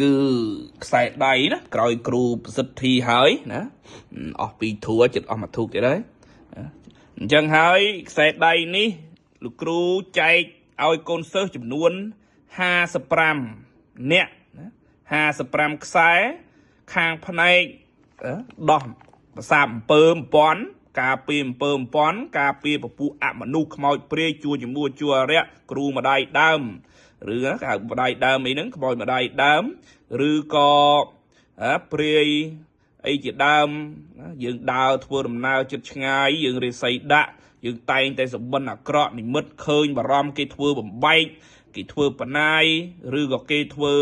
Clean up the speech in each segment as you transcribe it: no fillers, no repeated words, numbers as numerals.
គឺខ្សែដៃណាក្រោយគ្រូប្រសិទ្ធិហើយណាអស់ពីរធួចិត្តអស់មួយធូបទៀតហើយអញ្ចឹងហើយខ្សែដៃនេះលោកគ្រូចែកឲ្យកូនសិស្សចំនួន55នាក់ណា55ខ្សែខាងផ្នែកដោះប្រសាទអំពើ1000ការពារអំពើ1000ការពារពពួកអមនុស្សខ្មោចព្រាយជួជាមួយជួអរិយគ្រូម្ដាយដើមឬគេហៅម្ដាយដើមអីហ្នឹងខ្មោចម្ដាយដើមឬក៏ព្រាយអីជាដើមយើងដើរធ្វើដំណើរចិត្តឆ្ងាយយើងរិស័យដាក់យើងតែងតែសម្បិនអាក្រក់និមិត្តឃើញបារម្ភគេធ្វើបំបែកគេធ្វើបណាយឬក៏គេធ្វើ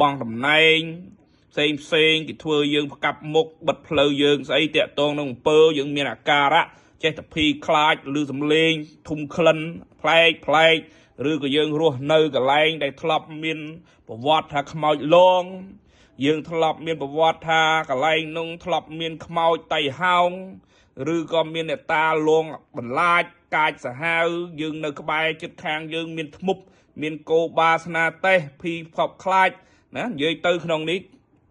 បងតំណែងផ្សេងផ្សេងគេធ្វើយើងផ្កាប់មុខបិទផ្លូវយើងស្អីតាក់តងនឹងអំពើយើងមានអាការៈចេះតែភីខ្លាចឬសំលេងធុំក្លិនប្លែកប្លែកឬក៏យើងរស់នៅកន្លែងដែលធ្លាប់មានប្រវត្តិថាខ្មោចលងយើងធ្លាប់មានប្រវត្តិថាកន្លែងនោះធ្លាប់មានខ្មោចតៃហោងឬក៏មានអ្នកតាលងបន្លាចកាចសាហាវយើងនៅក្បែរជិតខាងយើងមានធ្មប់មានគោបាស្នាតេសភីផប់ខ្លាចណានិយាយទៅក្នុងនេះ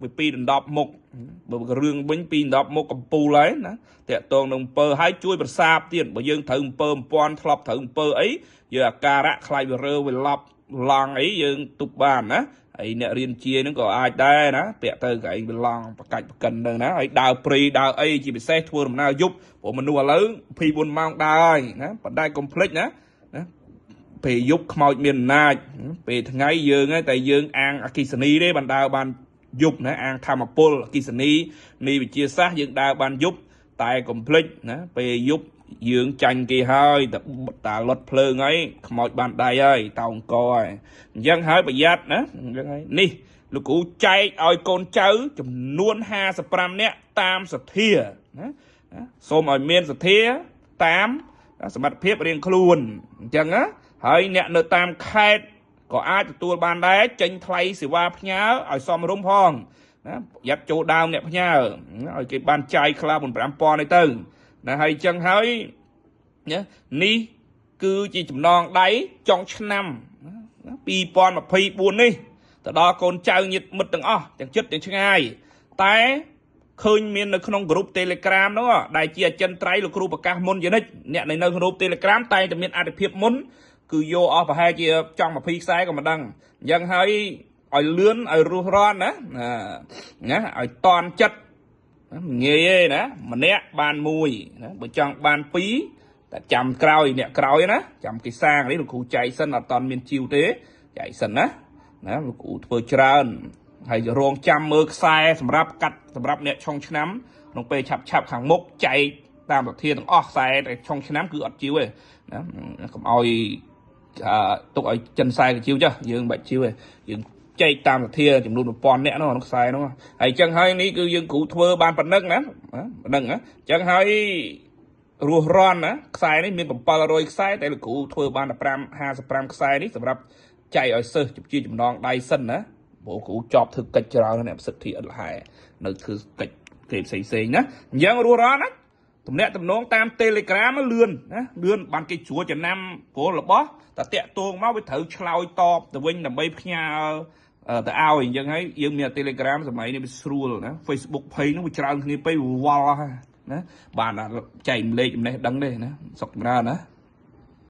វាពីដណ្ដប់មុខបើរឿងវិញពីដណ្ដប់មុខកំពូលហើយណាតាក់តងនឹងអំពើហើយជួយប្រសាបទៀតបើយើងត្រូវអំពើ1000ធ្លាប់ត្រូវអំពើអីយើងអាការៈខ្លាចវារើវាឡប់ឡង់អីយើងទប់បានណាហើយអ្នករៀនជាហ្នឹងក៏អាចដែរណាពាក់ទៅកែងវាឡង់បកាច់បកិនហ្នឹងណាហើយដើរព្រៃដើរអីជាពិសេសធ្វើដំណើរយប់ព្រោះមនុស្សឥឡូវ24ម៉ោងដើរហើយណាប៉ុន្តែកុំភ្លេចណាណាពេលយប់ខ្មោចមានអំណាចពេលថ្ងៃយើងហ្នឹងតែយើងអាងអគិសនីទេបានដើរបានយប់ណាអាងធម្មពលអគិសនីនៃវិទ្យាសាស្ត្រយើងដើរបានយប់តែកុំភ្លេចណាពេលយប់យើងចាញ់គេហើយតាលុតភ្លើងហើយខ្មោចបានដៃហើយតោងកហើយអញ្ចឹងហើយប្រយ័ត្នណាអញ្ចឹងហើយនេះលោកគ្រូចែកឲ្យកូនចៅចំនួន55នាក់តាមសទ្ធាណាសូមឲ្យមានសទ្ធាតាមសមត្ថភាពរៀងខ្លួនអញ្ចឹងណាហើយអ្នកនៅតាមខេត្តក៏អាចទទួលបានដែរចេញថ្លៃសេវាផ្ញើឲ្យសមរម្យផងណាប្រយ័ត្នចូលដើមអ្នកផ្ញើឲ្យគេបានចាយខ្លះ5000នេះទៅណាហើយអញ្ចឹងហើយនេះគឺជាចំណងដៃចុងឆ្នាំ2024នេះទៅដល់កូនចៅញាតិមិត្តទាំងអស់ទាំងចិត្តទាំងឆ្ងាយតែឃើញមាននៅក្នុងក្រុម Telegram នោះដែលជាអចិន្ត្រៃយ៍លោកគ្រូប្រកាសមុនជានិច្ចអ្នកនៅក្នុងក្រុម Telegram តែងតែមានអត្ថភាពមុនគឺយកអស់ប្រហែលជាចង់20ខ្សែក៏មិនដឹងអញ្ចឹងហើយឲ្យលឿនឲ្យរស់រាន់ណាណាឲ្យតន់ចិត្តងាយទេណាម្នាក់បានមួយណាបើចង់បានពីរតែចាំក្រោយអ្នកក្រោយណាចាំគេសាងនេះលោកគ្រូចែកសិនអត់តន់មានជីវទេចែកសិនណាណាលោកគ្រូធ្វើច្រើនហើយរងចាំមើលខ្សែសម្រាប់កាត់សម្រាប់អ្នកឆុងឆ្នាំក្នុងពេលឆាប់ឆាប់ខាងមុខចែកតាមប្រធានទាំងអស់ខ្សែតែឆុងឆ្នាំគឺអត់ជីវទេណាកុំឲ្យទុកឲ្យចិនខ្សែកជីវចុះយើងមិនបាច់ជីវទេយើងចែកតាមសធាចំនួន1000នាក់នោះក្នុងខ្សែនោះហើយអញ្ចឹងហើយនេះគឺយើងគ្រូធ្វើបានប៉ុណ្ណឹងណាប៉ុណ្ណឹងណាអញ្ចឹងហើយរស់រាន់ណាខ្សែនេះមាន700ខ្សែតែលោកគ្រូធ្វើបានតែ5 55ខ្សែនេះសម្រាប់ចែកឲ្យសិស្សជាចំណងដៃសិនណាព្រោះគ្រូចប់ធ្វើកិច្ចច្រើនអ្នកប្រសិទ្ធិអត់លហែនៅធ្វើកិច្ចគេផ្សេងផ្សេងណាអញ្ចឹងរស់រាន់ណាទំនាក់ទំនងតាម Telegram លឿនណាលឿនបានគេជ្រួចំណាំព្រោះរបស់តែតាក់ទងមកវាត្រូវឆ្លើយតបទៅវិញដើម្បីផ្ញើទៅឲ្យអញ្ចឹងហើយយើងមាន Telegram សម័យនេះវាស្រួលណា Facebook page នោះវាច្រើនគ្នាពេកវល់ណាបានចែកម្លេចចំណេះដឹងទេណាសុកចម្រើនណា។